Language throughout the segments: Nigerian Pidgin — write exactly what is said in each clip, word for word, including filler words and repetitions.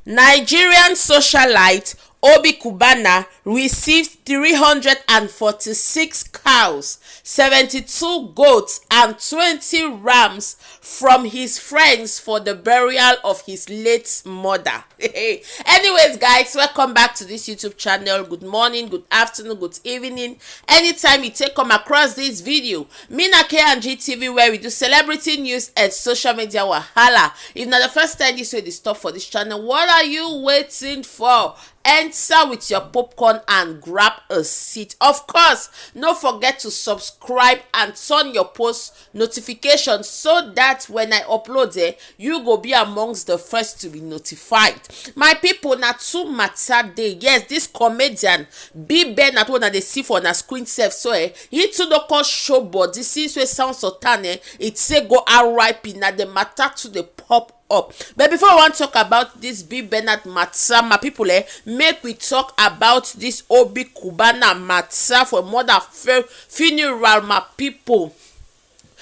Nigerian socialite Obi Cubana received three hundred and forty-six cows, seventy-two goats, and twenty rams from his friends for the burial of his late mother. Anyways, guys, welcome back to this YouTube channel. Good morning, good afternoon, good evening. Anytime you take come across this video, me na K and G T V, where we do celebrity news and social media wahala. If na the first time this way dey stop for this channel, what are you waiting for? Enter with your popcorn and grab a seat. Of course, no forget to subscribe and turn your post notification so that when I upload it, you go be amongst the first to be notified. My people, na two matter dey. Yes, this comedian B Bernard, wey una dey see for una screen sef so, eh, he too don come show body since wey Sound Sultan, eh, it say go R I P, na the matter to dey pop up. But before I wan talk about this B Bernard matter, my people, eh, make we talk about this Obi Cubana matter for mother fu-, funeral, my people.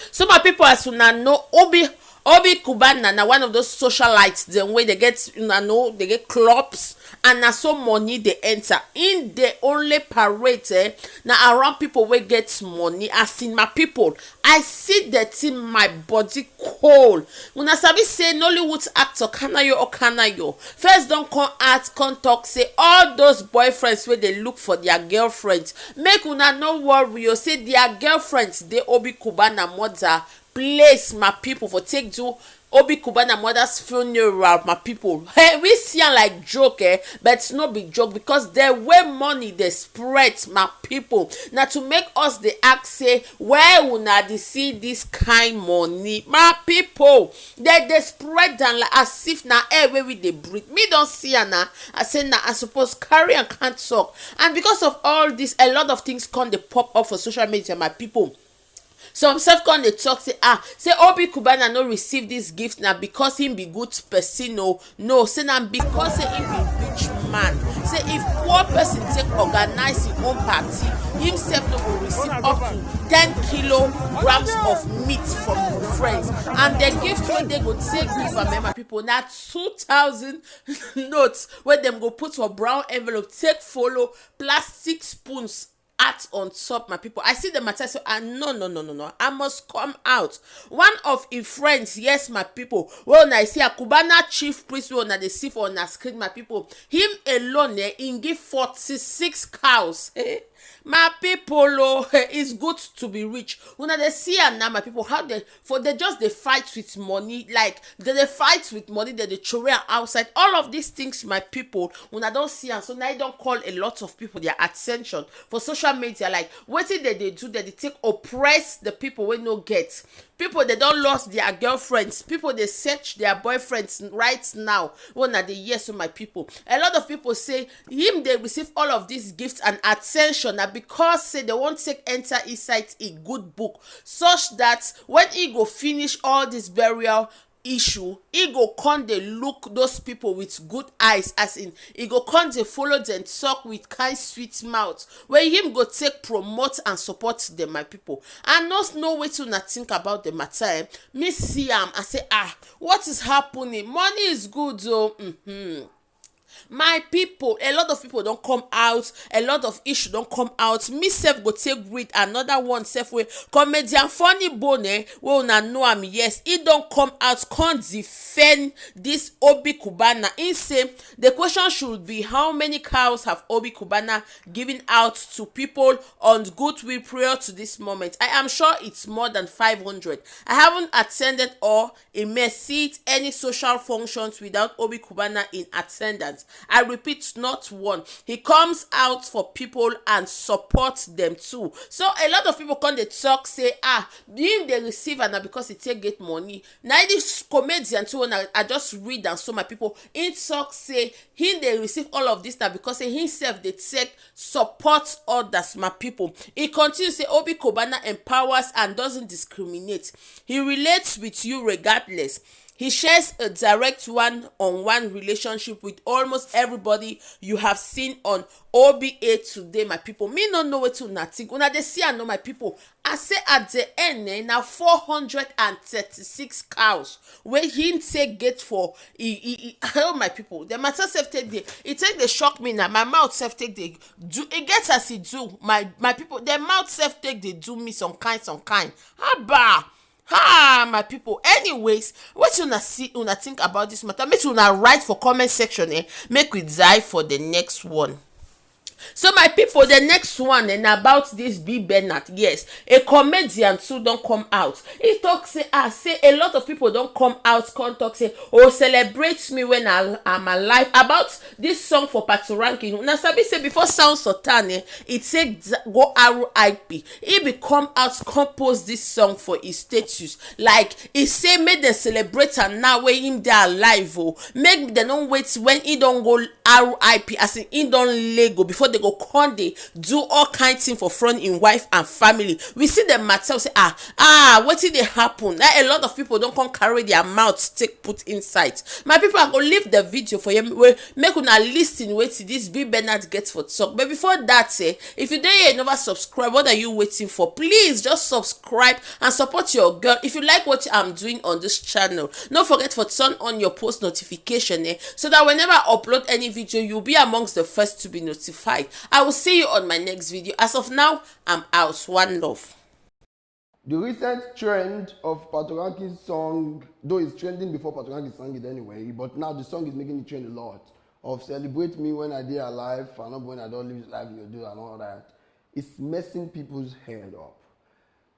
So my people, as una know, Obi Obi Cubana na one of those socialites dem wey dey get, una know, dey get clubs, and na so money dey enter. Im dey only parade, eh, na around people wey get money. As in, my people, I see the thing, my body cold. Una sabi say Nollywood actor Kanayo Okanayo first don come out come talk say all those boyfriends wey dey look for their girlfriends, make una no worry o, say their girlfriends dey Obi Cubana mother place, my people, for take do Obi Cubana mother's funeral, my people. Hey, we see am like joke, eh? But no be joke, because the way money dey spread, my people, na to make us dey ask say where una dey see this kind money, my people. They dey spread am like as if na air wey we dey breathe. Me don see am na. I say na I suppose carry am come talk. And because of all this, a lot of things come dey pop up for social media, my people. Some sef come dey talk say, ah, say Obi Cubana no receive this gift na because him be good person o. No, say na because say him be rich man. Say if poor person take organize him own party, himself no go receive up to ten kilograms of meat from him friends. And the gift wey they go take give am, eh, my people, na two thousand notes wey dem go put for brown envelope, take follow plastic spoons at on top, my people. I see the matter, so I, no, no, no, no, no. I must come out. One of his friends, yes, my people. Well, now I see a Cubana chief priest, well, now they see for on a screen, my people. Him alone, eh, he give forty-six cows. Eh? My people, oh, it's good to be rich. Una dey see am now, my people, how they, for they just dey fight with money, like they dey fight with money, they dey throw am outside. All of these things, my people, una don see am. So now e don call a lot of people their attention for social media, like wetin they dey do, they dey take oppress the people wey no get. People they don lost their girlfriends. People they search their boyfriends right now. Una dey hear so, my people. A lot of people say him dey receive all of these gifts and attention na because say they wan take enter inside a good book, such that when he go finish all this burial issue, he go come dey look those people with good eyes, as in he go come dey follow them talk with kind sweet mouth, where him go take promote and support them, my people. I no know wetin una think about the matter, eh? Me see am, I say, ah, what is happening? Money is good o. Mm-hmm. My people, a lot of people don come out, a lot of issue don come out. Me sef go take read another one sef, wey comedian Funny Bone, eh, wey una know am, yes, he don come out come defend this Obi Cubana. He say the question should be, how many cows have Obi Cubana given out to people on goodwill prior to this moment? I am sure it's more than five hundred. I haven't attended or immerse it any social functions without Obi Cubana in attendance. I repeat, not one. He comes out for people and supports them too. So a lot of people come dey talk say, ah, him dey receive am na because he take get money. Na this comedian too, una, I just read am so, my people. He talk say he dey receive all of this na because say himself dey take support others, my people. He continue say Obi Cubana empowers and doesn't discriminate. He relates with you regardless. He shares a direct one-on-one relationship with almost everybody you have seen on O B A today, my people. Me no know wetin una think. Una dey see am, no, my people. I say at the end, eh, na four hundred and thirty-six cows wey he take get for, he, he, he, oh, my people. The matter sef take dey, e take dey shock me now. My mouth sef take dey do, e get as e do. My, my people, the mouth sef take dey do me some kind, some kind. Haba! Ha, my people. Anyways, what una see, una think about this matter? Make una write for comment section, eh? Make we dive for the next one. So, my people, the next one, eh, na about this B Bernard. Yes, a comedian too don come out. He talk say, ah, say a lot of people don come out, come talk say, oh, celebrate me when I am alive. About this song for Patoranking. Una sabi say before Sound Sultan, eh, e take z-, go R I P. He be come out, come post this song for his status. Like, he say make dem celebrate am now wey him dey alive o. Make dem no wait when he don go R I P, as in he don lay go, before they go come dey do all kind thing for front him wife and family. We see the matter, we say, ah, ah, wetin dey happen? Now a lot of people don come carry their mouth take put inside. My people, I go leave the video for you. Make una listen wetin this B Bernard get for talk. But before that, eh, if you dey here, you never subscribe, what are you waiting for? Please just subscribe and support your girl. If you like what I'm doing on this channel, don't forget to turn on your post notification, eh, so that whenever I upload any video, you'll be amongst the first to be notified. I will see you on my next video. As of now, I'm out. One love. The recent trend of Patoranking song, though it's trending before Patoranking sang it anyway, but now the song is making the trend a lot, of "Celebrate me when I dey alive, and not when I don leave life, you do," and all that. It's messing people's head up.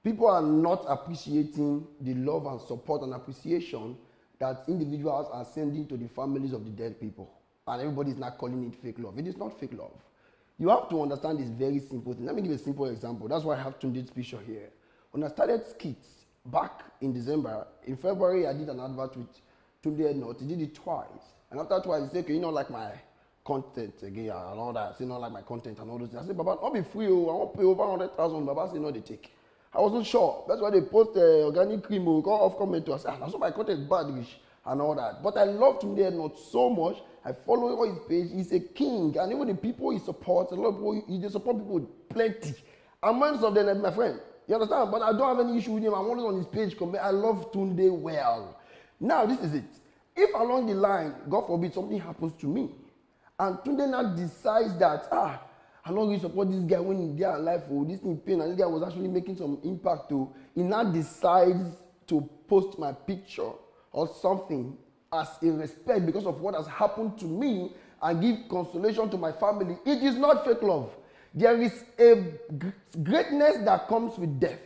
People are not appreciating the love and support and appreciation that individuals are sending to the families of the dead people. And everybody is not calling it fake love. It is not fake love. You have to understand this very simple thing. Let me give a simple example. That's why I have Tunde's picture here. When I started skits back in December, in February, I did an advert with Tunde Ednut. He did it twice. And after twice, he said, "Okay, you not like my content again and all that. I say, not like my content and all those things." I said, "Baba, not be free. Oh, I won't pay over one hundred thousand." Baba said, "No, they take." I wasn't sure. That's why they post uh, organic cream. Oh, go off comment to us. Ah, that's why my content bad, Rich, and all that. But I love Tunde Ednut so much. I follow all his page. He's a king. And even the people he supports, a lot of people, he they support people plenty. And most of them, my friend, you understand? But I don't have any issue with him. I'm always on his page. Comment. I love Tunde well. Now, this is it. If along the line, God forbid, something happens to me, and Tunde now decides that, ah, I no really support this guy when he dey alive, oh, this thing pain, and this guy was actually making some impact, oh, he now decides to post my picture or something as a respect because of what has happened to me and give consolation to my family. It is not fake love. There is a g- greatness that comes with death.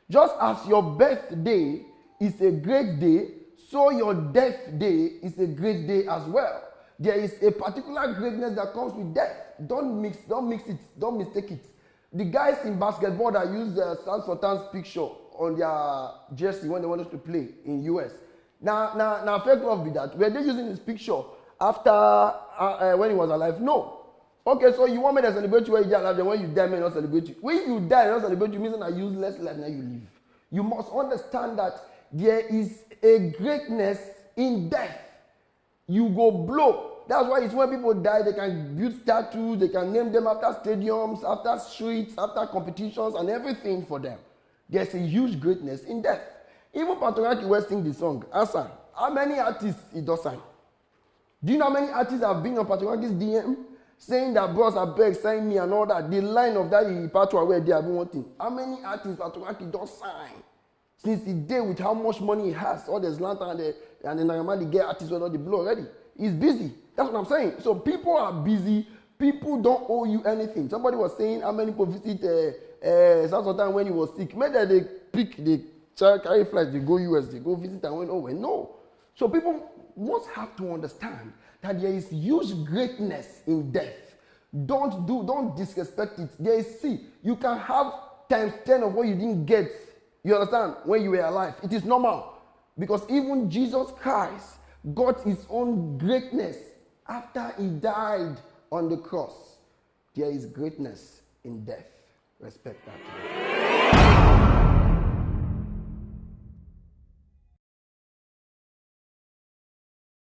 Just as your birthday is a great day, so your death day is a great day as well. There is a particular greatness that comes with death. Don't mix, don't mix it, don't mistake it. The guys in basketball that use uh, Sound Sultan's picture on their jersey when they wanted to play in U S. Now, now, now, fake love be that. Were they using his picture after uh, uh, when he was alive? No. Okay, so you want me to celebrate you when you die alive, then when you die, me not celebrate you. When you die, I not celebrate you, means that useless life now you live. You must understand that there is a greatness in death. You go blow. That's why it's when people die, they can build statues, they can name them after stadiums, after streets, after competitions, and everything for them. There's a huge greatness in death. Even Patrick West sing the song, answer, how many artists he does sign? Do you know how many artists have been on Patrick D M saying that, "Bros, I beg, sign me," and all that? The line of that he part where they have been wanting. How many artists Patrick don't sign since he did with how much money he has? All the Zlatan and the, and the Nagamali get artists where all the blow already. He's busy. That's what I'm saying. So people are busy. People don't owe you anything. Somebody was saying how many people visit uh, uh, South Sudan when he was sick. Maybe they pick, they try carry flight, they go U S, they go visit and when, oh, well, no. So people must have to understand that there is huge greatness in death. Don't do, don't disrespect it. There is, see, you can have times ten of what you didn't get. You understand? When you were alive, it is normal because even Jesus Christ got his own greatness after he died on the cross. There is greatness in death. Respect that.